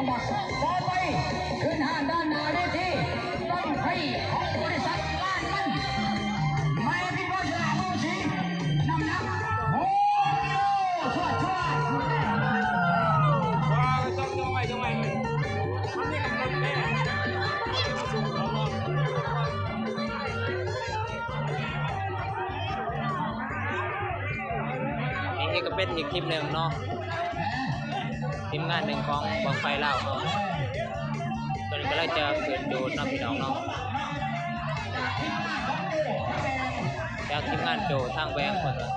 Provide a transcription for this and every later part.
ຕໍ່ໄປ ຂຶ້ນຫ້າງດ້ານໜ້າເວທີ ບັ້ງໄຟຂອງບໍລິສັດລ້ານມັນ ແມ່ພິມພາຊະລາວງສີ ນ້ຳໜັກ ຫົກກິໂລ ຊວດໆ. ນີ້ກໍເປັນອີກທີມໜຶ່ງເນາະ ທີມງານໜຶ່ງຂອງບັ້ງໄຟລາວເຮົາ ເພິ່ນກຳລັງຈະຂຶ້ນໂຈນເນາະ ພີ່ນ້ອງເນາະ ຈາກທີມງານໂຈທາງແບງເພິ່ນວ່າ.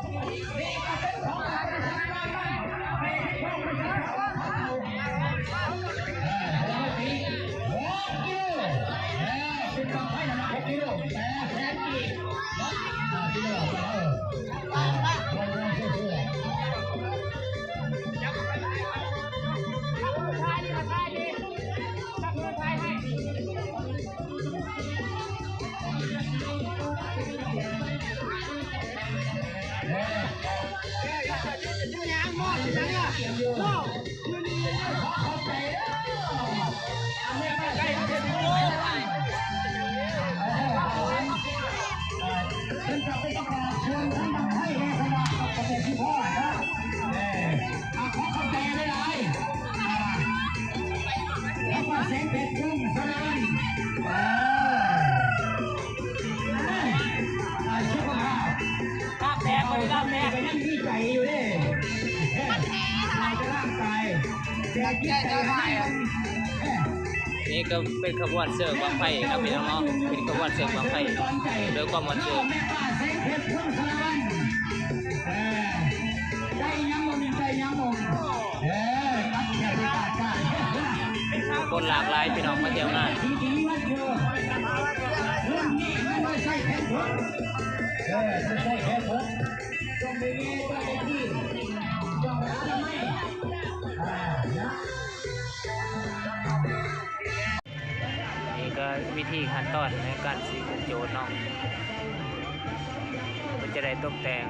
ນີ້ກໍເປັນຂະບວນເສີກບັ້ງໄຟເນາະ ພີ່ນ້ອງເນາະ ເປັນຂະບວນເສີກບັ້ງໄຟ ດ້ວຍຄວາມມ່ວນຊື່ນ. ຄົນຫຼາກຫຼາຍ ພີ່ນ້ອງມາທ່ຽວງານ. ນີ້ກໍວິທີຂັ້ນຕອນໃນການສີໂຈນເນາະ ເພິ່ນຈະໄດ້ຕົກແຕ່ງ.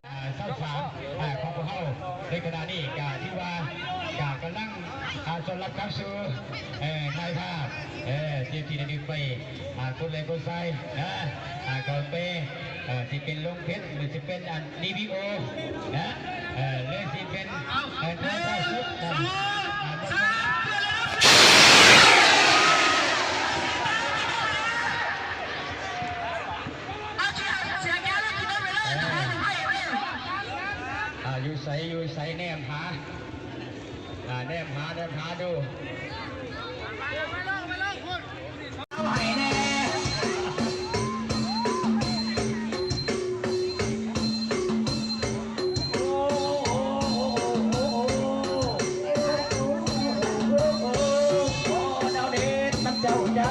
ອ່າ ຊາວສາມ ອ່າ ຂອງພວກເຮົາໃນຂະນະນີ້ກະຖືວ່າກະກຳລັງ ອ່າ ຕ້ອນຮັບເຂົ້າສູ່ ເອີ ນາຍພາບ ເອີ ທີ່ ທີ່ໄດ້ໄປ ອ່າ ກົດໄລ້ກົດແຊນະ ອ່າ ເຂົ້າໄປ ເອີ ຊິເປັນລົງເພຈ ຫຼື ຊິເປັນອັນ ວິດີໂອນະ ເອີ ຫຼື ຊິເປັນ ເອີ ຖ່າຍທອດສົດນຳ ອ່າ ອ່າ ຢູ່ໃສ ຢູ່ໃສ ແນມຫາ ອ່າ ແນມຫາ ແນມຫາດູ.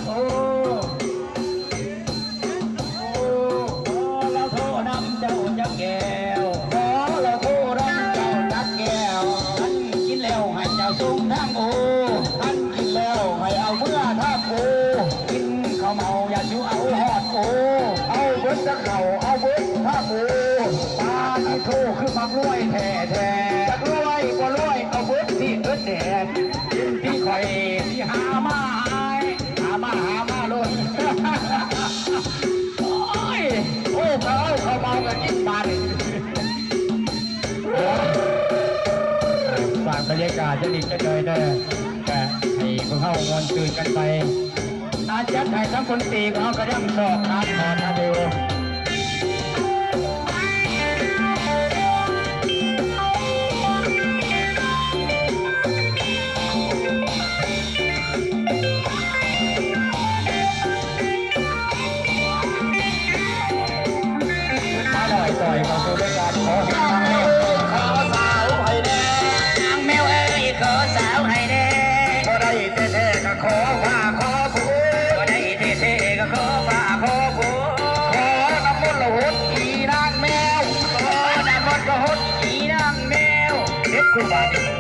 ຂໍລາວໂທນຳເຈົ້າຈັກແກ້ວ ຂໍລາວໂທນຳເຈົ້າຈັກແກ້ວ ຄັນກິນແລ້ວໃຫ້ເຈົ້າສົ່ງທາງໂອ ຄັນກິນແລ້ວໃຫ້ເອົາເມືອທາງໂອ ກິນເຂົ້າເມົາຢ່າສູ່ເອົາຮອດໂອ ເອົາເບິດທາງເຂົ້າ ເອົາເບິດທາງໂອ ປານິໂທຄືມັກລວຍແທ້ໆ ຈັກລວຍບໍ່ລວຍ ເອົາເບິດທີ່ເບິດແດນ ກິນທີ່ຂ້ອຍຊິຫາມາໃຫ້ ຫາມາ ຫາມາໂລດ ໂອ້ຍ ໂອ້ ເຂົາເອົາເຂົ້າເມົາກໍກິນບາດນີ້ ສ້າງບັນຍາກາດຈັກນິດຈັກໜ້ອຍເດີ ກະໃຫ້ພວກເຮົາມ່ວນຊື່ນກັນໄປ ອາ ຈັດໃຫ້ທັງຄົນຕີຂອງເຮົາກະຍັງຊອກຂາດຂອນນະເດີ. ມາໜ້ອຍຕ່ອຍເຂົ້າສູ່ລາຍການຂໍເຮັດທາງແຮງ ຂອງສາວ ຄືວ່ານີ້